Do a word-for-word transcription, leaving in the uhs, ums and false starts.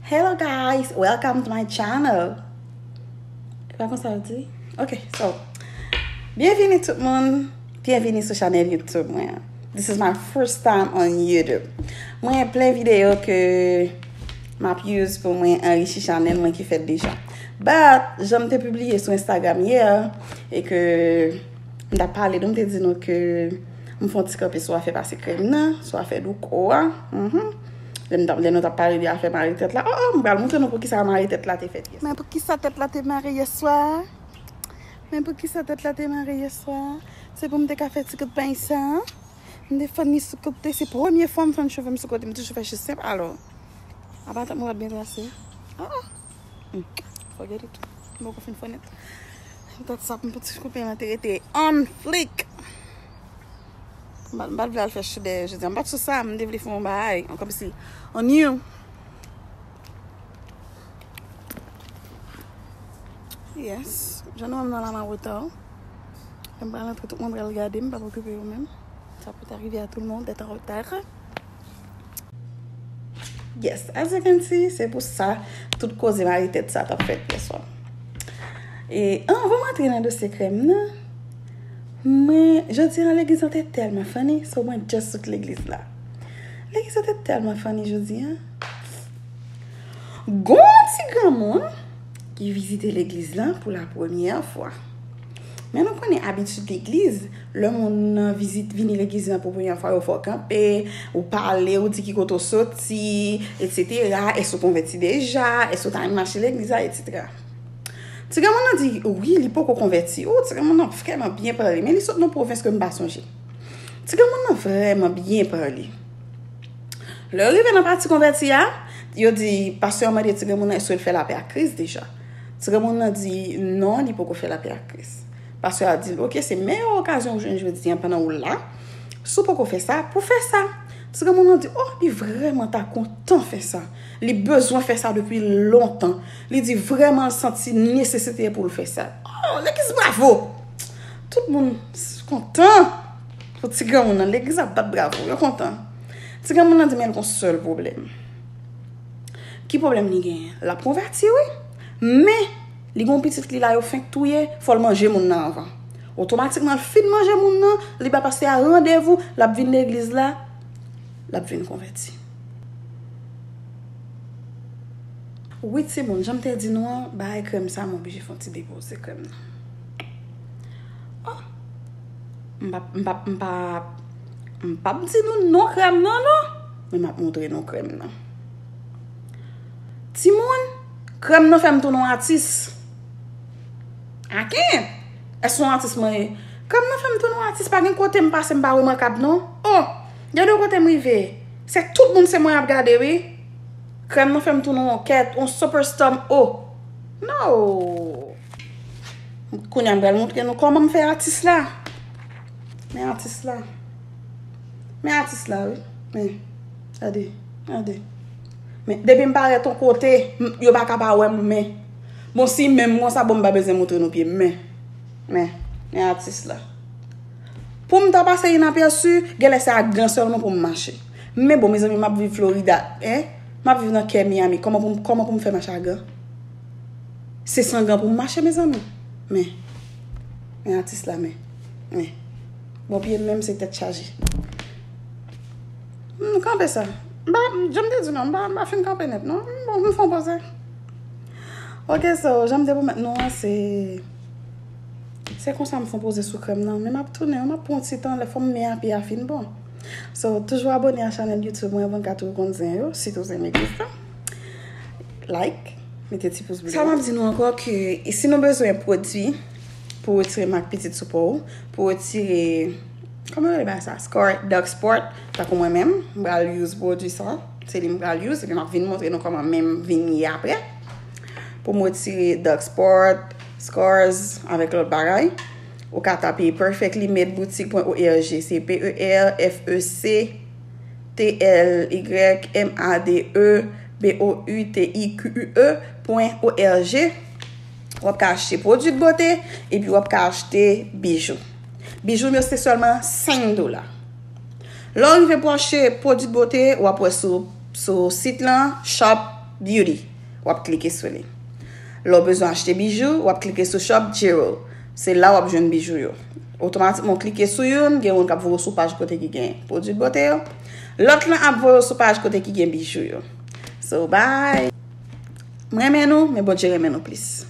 Hello guys, welcome to my channel. E pa konsa yo di? Ok, so, byenvini tout moun, byenvini sou chanèl YouTube mwen an. This is my first time on YouTube. Mwen gen plen videyo ke m ap use pou mwen anrichi chanèl mwen ki fèt deja. But, jan m te pibliye sou Instagram yè, e ke m t ap pale nou, m te di nou ke m fè yon ti kanpe sou afè pase krèm nan, sou afè douko a. Mhm. Lè m t ap, lè nou t ap pale de afè mare tèt la. Oh, oh, m pral montre nou poukisa mare tèt la te fèt yè. Men poukisa tèt la te mare yè swa? Men poukisa tèt la te mare yè swa? Se pou m te ka fè ti kout peny sa. M te fann li sou kote. Se premye fwa m fann cheve m sou kote. M toujou fè cheve senp, alò. Apa tank mwen pa t byen trase. Ah, ah. Hmm. Forget it. M poko fin fè nèt. Tèt sa pou m ti koupe lan te rete on fleek. M pa, m pa t vle al fè cheve jodi a. M pa t sou sa, m te vle fè yon bagay. Kòmsi, on you. Yes. Jan nou wè m nan la m an reta. M pral antre, tout moun pral gade m, pa okipe yo menm. Ça peut arriver à tout le monde d'être en retard. Yes, as you can see, se pou sa tout koze mare tèt sa t ap fèt yè swa. E anvan m antre nan dosye krèm nan, mwen, jodi a legliz lan te tèlman funny, so mwen just sot legliz la. Legliz lan te tèlman funny jodi a. Gon ti granmoun ki vizite legliz lan pou la premyè fwa. Men nou konnen abitid legliz, lè moun nan vizit, vini legliz lan pou premyè fwa, yo fè w kanpe, ou pale, ou di ki kote w soti, etsetera. Èske w konvèti deja? Èske w ta renmen mache legliz la, etsetera. Ti granmoun nan di, wi, li poko konvèti. O, ti granmoun nan vrèman byen pale, men li sot nan pwovens ke m pa sonje. Ti granmoun nan vrèman byen pale. Lè yo rive nan pati konvèti a, yo di, pastè a mande ti granmoun nan èske l fè lapè ak Kris deja. Ti granmoun nan di non, li poko fè lapè ak Kris. Pastè a di l, oke, se meyè okazyon ou jwenn jodi a pandan ou la. Si w poko fè sa, pou fè sa. Ti granmoun nan di, o, li vrèman ta kontan fè sa. Li bezwen fè sa depi lontan. Li di vrèman l santi nesesite pou l fè sa. O, legliz bravo! Tout moun kontan pou ti granmoun nan. Legliz ap bat bravo. Yo kontan. Ti granmoun nan di, men l gon sèl pwoblèm. Ki pwoblèm li genyen? L ap konvèti, wi. Men, li gon pitit li la yo fenk touye, fò l manje moun nan anvan. Otomatikman, l fin manje moun nan, li ba pastè a randevou, l ap vin legliz la, l ap vin konvèti. Wi, timoun, jan m te di nou an, bagay krèm sa, m oblije fè yon ti depoze krèm nan. Oh! M p ap, m p ap, m p ap, m p ap di nou non krèm nan, non. Men m ap montre nou krèm nan. Timoun, krèm nan fè m tounen yon atis. Aken? Èske yon atis mwen ye? Krèm nan fè m tounen yon atis. Pa gen kote m pase m pa remakab, non. Oh! Gade yon kote m rive. Se tout moun se mwen y ap gade, wi. Krèm nan fè m tounen yon kèt, yon superstar m. Oh! No! Kounye a m pral montre nou kòman m fè atis la. Men atis la. Men atis la, wi. Men. Gade. Gade. Men depi m parèt yon kote, m- yo pa ka pa wè m, men. Bon, si menm konsa, bon, m pa bezwen montre nou pye m, men. Men. Men atis la. Pou m ta pase inapèsi, genlè se ak gan sèlman pou m mache. Men bon, mezanmi, m ap viv Florida, en? M ap viv nan kè Miami. Kòman pou m, kòman pou m fè mache ak gan? Se san gan pou m mache, mezanmi. Men, men atis la, men, men. Bon, pye m menm se tèt chaje. M kanpe sa. M pa, jan m te di non, m pa, m pa fin kanpe nèt, non. Bon, m fè yon poze. Ok, so, jan m te pwomèt nou an, se, se konsa m fè yon poze sou krèm nan. Men m ap tounen, m ap pran yon ti tan, lè fò m men a pye a fin bon. So, toujou abòne a chanèl YouTube mwen, pou n ka toujou konn zen yo, sitou zen legliz la. Like, mete ti pous ble. Sa m ap di nou ankò ke, e si nou bezwen pwodui pou retire mak pitit sou po w, pou retire, kòman yo rele bagay sa? Scar, dark spot, tankou mwen menm, m pral use pwodui sa. Se li m pral use, epi m ap vin montre nou kòman men m vin ye apre. Pou m retire dark spot, scars, avèk lòt bagay. Ou ka tape perfectly made boutique point org. Se P E R F E C T L Y M A D E B O U T I Q U E point O R G. W ap ka achte pwodui de bote, epi w ap ka achte bijou. Bijou m yo se sèlman senk dola. Lè w rive pou achte pwodui de bote, w ap wè sou, sou sit lan, shop, Beauty. W ap klike sou li. Lè w bezwen achte bijou, w ap klike sou Shop Jewel. Se la w ap jwenn bijou yo. Otomatikman, w klike sou youn, gen youn k ap voye w sou paj kote ki gen pwodui bote yo. Lòt lan ap voye w sou paj kote ki gen bijou yo. So, bye! M renmen nou, men Bondye renmen nou plis.